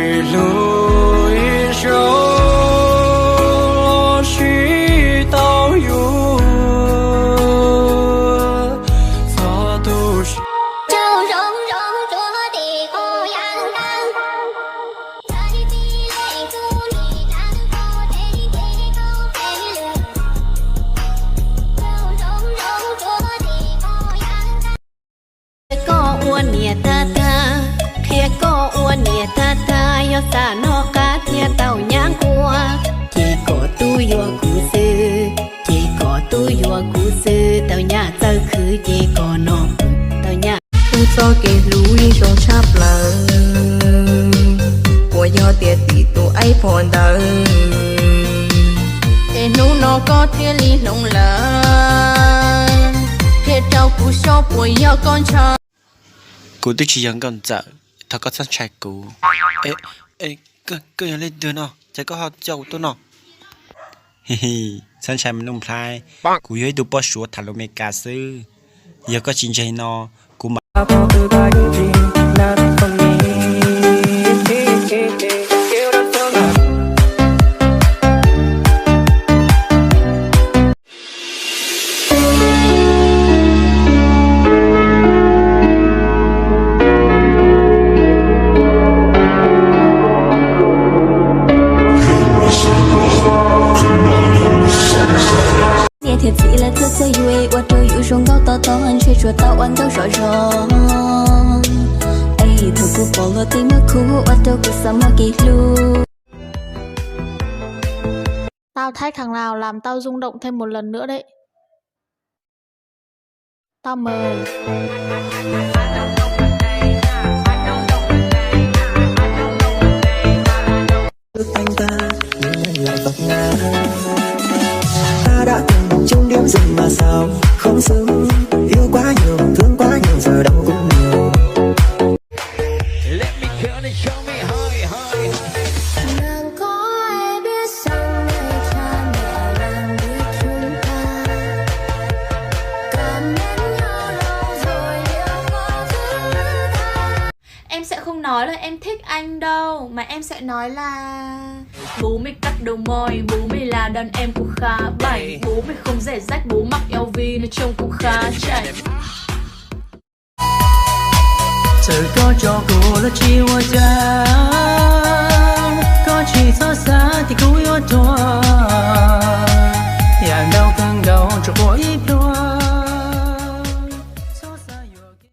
Hlub ib zaug los sis tau yuav txog tus Qhia koj ua niam tag tag, qhia koj ua niam tag tag, yog xam noj qab thiaj tau nyab nquag. Ces kom tub yuav kuv xwb, ces kom tub yuav kuv xwb, tau nyab txawj khwv ces kom noj, tau nyab. Kuv txoj kev hlub ib zaug tshaj plaws, puas yog tias tim tus aib phom ntawd, es hnub no koj thiaj li hloov lawm, qhia rau kuv xyov puas yog koj ntshaw. Kuv twb tsis yog nkauj ntxawm, thov koj txhob ntshai kuv. E, e, koj, koj yog leej twg no, cas koj ho coj kuv tuaj no? Txhob ntshai me Nuj Nplhaib, kuv yog ib tug poj suav tham lus Amelikas xwb. Yog koj tsis ntseeg no, kuv mam Niam thiab txiv lawv txhua txhua yus es ua rau yus zoo nkauj to to, ntshe tsuas tau ua nkauj zom zos. Es thaum kuv pom luag tej muaj khub ua rau kuv xav muaj kev hlub. Tao thách thằng nào làm tao rung động thêm một lần nữa đấy. Tao mời. Ước anh ta nhưng anh lại vấp ngã. Ta đã từng chung điểm dừng mà sao không xứng, yêu quá nhiều, thương quá nhiều, giờ đau cũng nhiều. Bạn có ai biết rằng người cha mẹ đang đi chung ta, cảm mến nhau lâu rồi liệu có giữ ta? Em sẽ không nói là em thích anh đâu, mà em sẽ nói là bố mày cắt đầu môi, bố mày là đàn em cũng khá bảnh, bố mày không rẻ rách, bố mặc L V nó trông cũng khá chảnh. Txawm koj tso kuv los tsis ua cas, koj tsis txhob xav tias kuv yuav tuag.